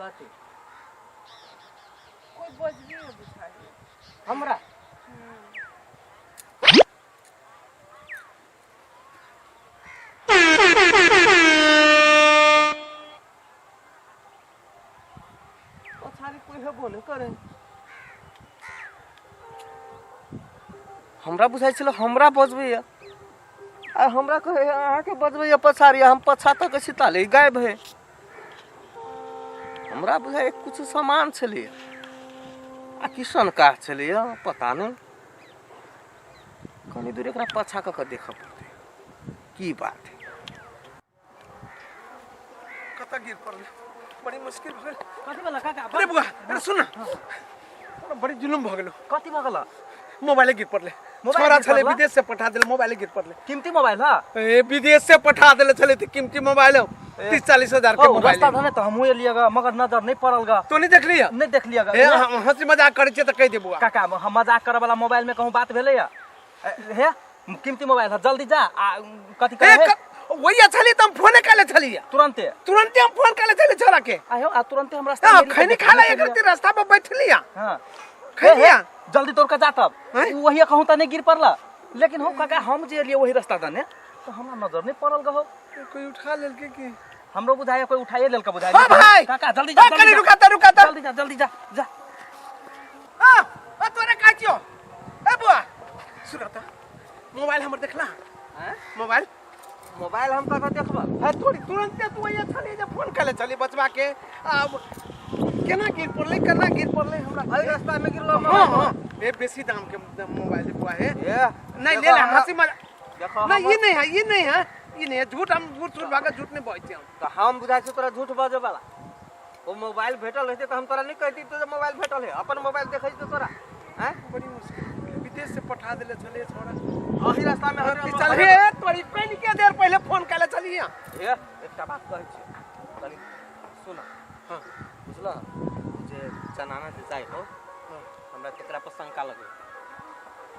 कथी कोई बजबी बुझाइए। हमरा पछाड़ी कोई हेबो नहि करे। हमरा बुझाइ छलै हमरा बजबैया आ हमरा कहै अहाँके बजबैया पछाड़ी, हम पछा तक छी ताले गायब है। हमरा बुझाइ किछु सामान छलैया आ कि सनका छलैया पता नहि। कनी दूर एकरा पाछा कऽ कऽ देखऽ पड़तै की बात है। कतऽ गिर पड़लै, बड़ी मुश्किल भऽ गेल। कथी भेल काका? अरे बुआ, अरे सुन ना, बड़ी जुलुम भऽ गेलो। कथी भऽ गेल? मोबाइले गिर पड़लै। मोबाइल छोरा गिर छलै पड़ला? विदेश से पठा देले, मोबाइले गिर पड़लै। कीमती मोबाइल है? ए विदेश से पठा देले छलै तऽ कीमती मोबाइल हौ, 30-40 हजार के ओ मोबाइल। रास्ता धने तऽ हमहूँ एलियै ग, मगर नजर नहीं पड़ल ग। तो नहीं देखलियै? नहीं देखलियै ग। ए हम हंसी मजाक करै छियै तऽ कहि दे बुआ। काका हम मजाक करे वाला मोबाइल में कहूँ बात भेलै या? हे कीमती मोबाइल है, जल्दी जा आ कथी ए, करे है? वही छली तऽ हम फोने काले छलियै। तुरंते? तुरंते हम फोन काले छलियै छोरा के। आयो आ तुरंते हम रास्ता हाँ, में खैनी खा ला एक रत्ती रास्ता पर बैठलिया। हाँ। खैलिया। हे, जल्दी तोड़ के जा तब। हैं? वही कहूँ तऽ नहीं गिर पड़ला, लेकिन हो काका हम जे एलियै वही रास्ता दने तऽ हमरा नजर नहीं पड़ल गहो। कोई उठा लेलकै की? हमरो बुझाया कोई उठाइए लेलकै बुझाया। हाँ भाई। काका जल्दी जा, हाँ, जल्दी कनी जा। रुका ता, रुका ता। जल्दी जा, जल्दी जा, जा। हाँ, हाँ, तोरे का छियो? ए बुआ, सुन ता, मोबाइल हमर देखला? हैं? मोबाइल? मोबाइल हम कतऽ देखब? है थोड़ी तुरंते तू वही छली जे फोन कले छली बचवा के। आब केना गिर पड़लै, केना गिर पड़लै हमरा? एहि रास्ता में गिरलो हाँ, मोबाइल। हाँ, ए बेसी दाम के मोबाइल बुआ है। ए, नहीं, देखो ले ले, हंसी मजा। देखो नहीं, ये नहीं है, ये नहीं है, ये नहीं है, झूठ हम झूठ झूठ भागा झूठ नहीं बजते हम। तऽ हम बुझाइ छी तोरा झूठ बजै वाला। ओ मोबाइल भेटल रहते तऽ हम तोरा नहीं कहती तो मोबाइल भेटल है, अपन मोबाइल देखै छी तोरा। हैं? बड़ी मुश्किल, विदेश से पठा देले छले छोरा। अही रास्ता में हर चल हे तोरी कनि के देर पहले फोन कले चलिए। हे एकटा बात कहै छी, कनि सुन। हाँ। बुझल जे जनाना जे जाइ हो, हाँ। हमरा तेकरा पर शंका लगे।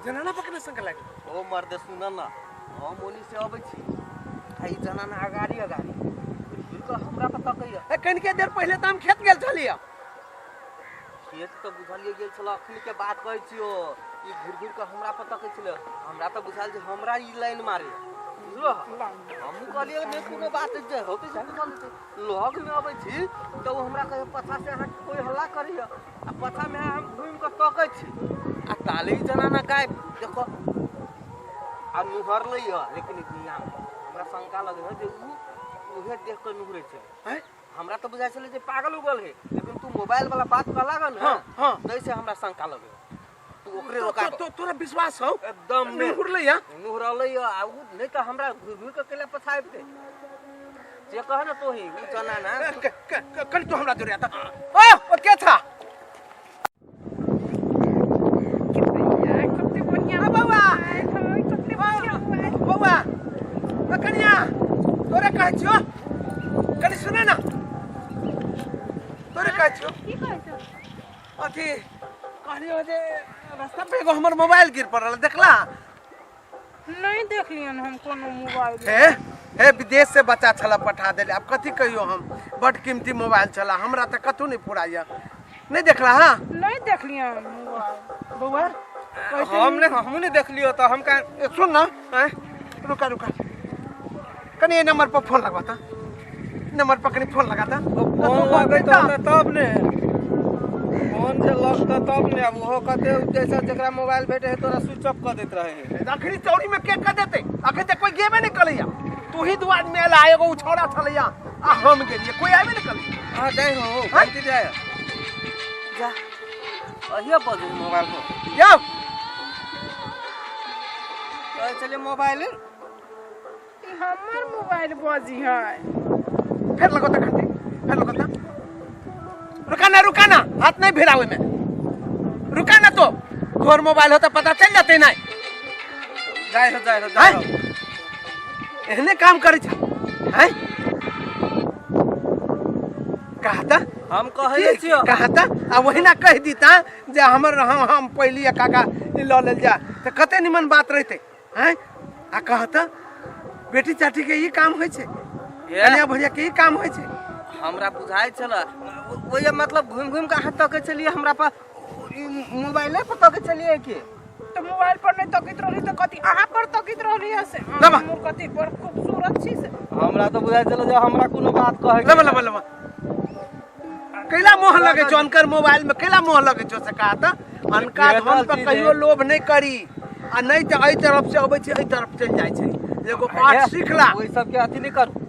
जनाना पर केना शंका लागे? ओ मर्दे सुन न, हम ओनी से अबै छी आ ई जनाना अगाड़ी अगाड़ी घुरि कऽ हमरा पर तकैया। ए कनि के देर पहले तऽ हम खेत गेल छलियै। खेत तऽ बुझलियै गेल छल, अखनी के बात कहै छियो, ई घुरि घुरि कऽ हमरा पर तकै छलै। हमरा तऽ बुझायल जे हमरा ई लाइन मारे, बुझलो? हमहूँ कहलियै नहि कोनो बात जे होतै से बुझल जेतै। लग में अबै छी तऽ ओ हमरा कहै पाछा से अहाँ कोइ हल्ला करैया, आ पाछा में हम घुमि कऽ तकै छी आ ताले ई जनाना गायब। देखो आ नुहरलै हँ, लेकिन ई दुनिया में हमरा शंका लगै है जे उ उहे देख कऽ नुहरै छै। हैं? हमरा तऽ बुझाइ छलै जे पागल उगल है, लेकिन तू मोबाइल वाला बात कहला ने, हाँ, हाँ। तै से हमरा शंका लगे। तू ओकरे रोका। तोरा विश्वास हौ? एकदम नहि। नुहरलै हँ? नुहरलै हँ, आ उ नहि तऽ हमरा घुरि घुरि कऽ कैला पछा आबितै। जे कह ने तोही उ जनाना। ए, कनि तू हमरा जोड़िया तऽ। ओ, ओ के छा? कते बढ़िया आ बौआ। कते बढ़िया मोबाइल। बौआ, ओ कनिया, तोरे कहै छियौ, कनि सुने ना, तोरे कहै छियौ। की कहै छौ? अथी कहलियौ जे रास्ता पे एगो हमर मोबाइल गिर पड़ल, देखला? नहीं देखलियन हम कोनो मोबाइल। हे हे विदेश से बच्चा छला पठा देले, आब कथी कहियो हम, बड कीमती मोबाइल छला, हमरा तऽ कतहु नहीं फुराइया। नहीं देखला? हाँ नहीं देखलियन मोबाइल। बौआ हम नहीं, हमहूँ नहीं देखलियो तऽ हम का। ए, सुन ना, हैं? रुका रुका, कनि एहि नंबर पर फोन लगवा ता, नंबर पर कनि फोन लगा ता। ओ फोन लगैत होतै तब ने, फोन जे लगतै तब ने। आब ओहो कहते जैसा जकरा मोबाइल भेटे है तोरा स्विच ऑफ कऽ दैत रहे है। अखनी चौरी में के कह देते, अखन तक कोई गेबे नहीं कलैया, तू ही दू आदमी आयल आ एगो उ छौड़ा छलैया आ हम गेलियै, कोई आबे नहीं कलैया। हाँ जाय हो, हैं? घंटी जाय जा, अहिया बजे मोबाइल हो। जाओ। कहै छलियै मोबाइल। ई हमर मोबाइल बजी है। फिर लगो ता घंटी, फिर लगो ता। रुका ना, रुका ना, हाथ नहीं भिड़ावे में, रुका ना। तो तोहर मोबाइल हो तो पता चल जाते नहीं। जाय हो, जाय हो, जाय हो। एहने काम करे छे हैं? कहता हम कहै छियो। कहता आ वही ना कह दीता जे हमर हम पहली काका ई लऽ लेल जा तऽ कते निमन बात रहते हैं। आ कहता बेटी चाटी के ई काम होइ छै, ए। कन्या भैया के ई काम होइ छै। हमरा बुझाइ छल ओहि मतलब घुमि घुमि कऽ अहाँ तकै छलियै हमरा पर, ई मोबाइले पर तकै छलियै की? तऽ मोबाइल पर नहि तकैत रहली तऽ कथी अहाँ पर तकैत रहली है से? लबा। हमर कथी बड़ खूबसूरत छी से? हमरा तऽ बुझाइ छल जे हमरा कोनो बात कहै। लबा लबा लबा, कैला मोह लगे छौ अनकर मोबाइल में? कैला मोह लगे छौ से कहा तऽ? अनका धन पर कहियो लोभ नहि करी, आ नहि तऽ एहि तरफ से अबै छै एहि तरफ चलि जाइ छै। एगो पाठ सीख ला। ओहि सबके अथी नहि करू।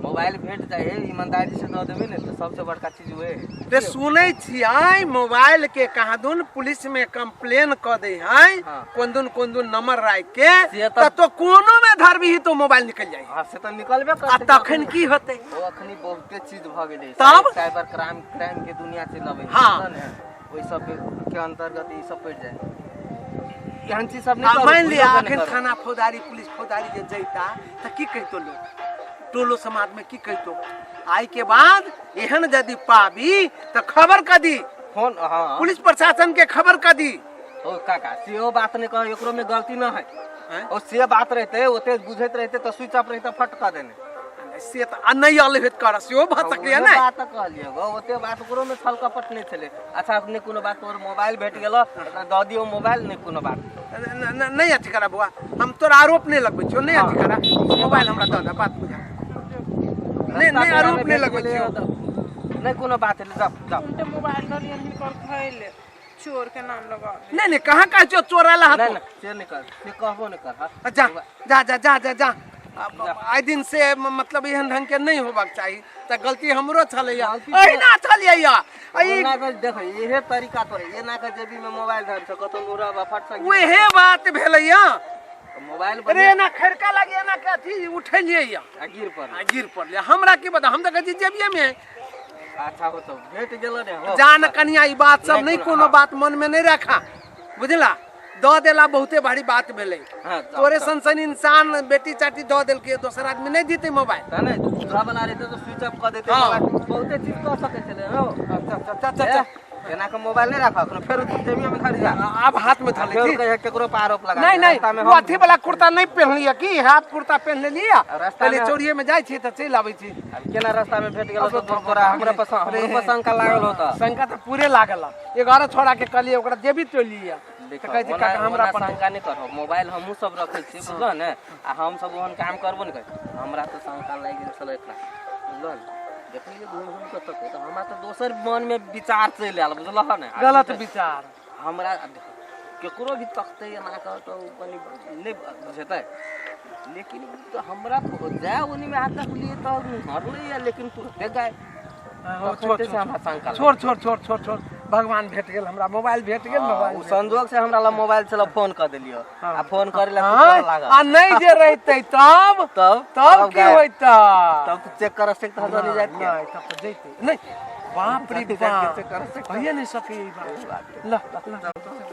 मोबाइल भेट जाइ है, ईमानदारी से दऽ देबै ने तऽ सबसे बड़का चीज उहे है। ते सुनै छियै मोबाइल के कहाँ दुन पुलिस में कंप्लेन कऽ दै है। हाँ। कोन दुन कोन दुन नंबर राखि के से तऽ- तऽ तो कोनो में धरबी तो मोबाइल निकल जाइ। हाँ, से तऽ निकलबे आ करतै। तखन की होतै? ओ अखनी बहुते चीज भऽ गेलै। तब? साइबर क्राइम, क्राइम के दुनिया चलि अबै। हाँ। ओहि सब के अंतर्गत ई सब पड़ि जाए, एहन चीज सब नहि आ करू, मान लिया बुझियौ अखन करू। थाना फौजदारी पुलिस फौजदारी जे जैता तऽ की कहितो लोग टोलो समाज में? की कहितो? आइ के बाद एहन यदि पाबी तऽ खबर कऽ दी फोन। हाँ, पुलिस प्रशासन के खबर कऽ दी। ओ काका, सेहो बात नहि कह, एकरो में गलती न है। हैं? ओ से बात रहते, ओते बुझैत रहते तऽ स्विच ऑफ रहते फट कऽ देने। से तऽ आ नहि अल हेत कर, सेहो भऽ सकैया। उहे नहि बात तऽ कहलियै गो, ओते बात ओकरो में छल कपट नहि छलै। अच्छा, नहि कोनो बात, तोहर मोबाइल भेट गेलो, एकरा दऽ दियौ मोबाइल, नहि कोनो बात। नहि अथी करा बौआ, हम तोरा आरोप नहि लगबै छियौ, नहि अथी करा। मोबाइल हमरा दऽ दे, बात बुझा। नहि रास्ता नहि पेड़ा आरोप में नहि भेट लगबै गेलै छियौ। तऽ नहि कोनो बात, जाओ जाओ। हम तऽ मोबाइल रहलियनि हिनकर धैले, चोर के नाम लगा दे। नहि नहि, कहाँ कहै छियौ चोर आयल नहि हाथ? नहि, से नहि कर, से कहबो नहि कर। हाँ। जा जा जा जा जा जा। आइ दिन से मतलब एहन ढंग के नहि होबाक चाही, तऽ गलती हमरो छलैया। गलती अहिना छलैया ई। ओना के देख, इहे तरीका तोरे एना के जेबी में मोबाइल धर छ, कतौ मुरा फट से उहे बात भेलैया। मोबाइल अरे एना खड़का लागी, एना के अथी उठेलियै या आ गिर पर आ गिर पड़लै। हमरा की पता? हम तऽ कहै छी जेबिये में है। अच्छा हो, तो भेट गेल ने हो। जान कनिया, ई बात सब नहि नहि कोनो- कोनो हाँ। बात मन में नहीं रखा, बुझला? दऽ देला बहुते भारी बात भेलै। हाँ, जाओ, तोरे जाओ। सन सन इंसान बेटी चाटी दऽ देलकै, दोसर आदमी नहि दितै मोबाइल। तऽ नहि दूसरा वाला रहते तऽ स्विच ऑफ कऽ देते। हाँ। मोबाइल बहुते चीज कऽ सकै छलै हो। अच्छा अच्छा अच्छा अच्छा। एना के मोबाइल नहि राख, अखनो फेर तू जेबियो में खरीद जा। आब हाथ में धऽ लै फेर छी। कहिया केकरो पर आरोप लगा नहीं दे। नहीं रास्ता में वो अथी वाला कुर्ता नहीं पहन लिया की? हाफ कुर्ता पहन लेलियै। रास्ता पहले में- चोरिये में जाइ छी तऽ चलि आबै छी। अब केना रास्ता में भेट गेल तऽ तोरा हमरा पसंद, हमरो पर शंका लागल होता। शंका तऽ पूरे लागल। 11 छोड़ा के कहलियै ओकरा जेबी तोड़ि लिअ तऽ कहै छै काका हमरा पर शंका नहि करहो। मोबाइल हमहूँ सब रखै छियै, बुझलह ने? आ हम सब ओहन काम करबो नहि करै। हमरा तऽ शंका लागि गेल छलै एकरा, बुझलह ने? देखलियै घुमि घुमि कऽ तकै तऽ हमरा तऽ दोसर मनमे विचार चलि आयल, बुझलह ने? आ गलत विचार। हमरा आब देखो, केकरो भी तकतै एना कऽ तऽ ओ कनि नहि बुझेतै, लेकिन उ तऽ हमरा जाय ओनीमे हाथ देखलियै तऽ हरलैए, लेकिन तुरते गायब। छोड़। तखन से हमरा शंका लागल। छोड़ छोड़ छोड़ छोड़ छोड़, भगवान भेट गेल हमरा, मोबाइल भेट गेल। हाँ, मोबाइल ओ भेट संजोग से हमरा लग मोबाइल छल, फोन कऽ देलियो। हाँ। आ फोन करे ला गेल। लागल। आ नहि जे रहितै तब? तब तब की गायब। होइता? तब तू चेक कर सक तऽ नहीं जाइत के। नहि, तब तऽ जैतै नहि, बाप रे जाइत के बाप। चेक कर सक। भइए नहि सकै ई बात। ल ल।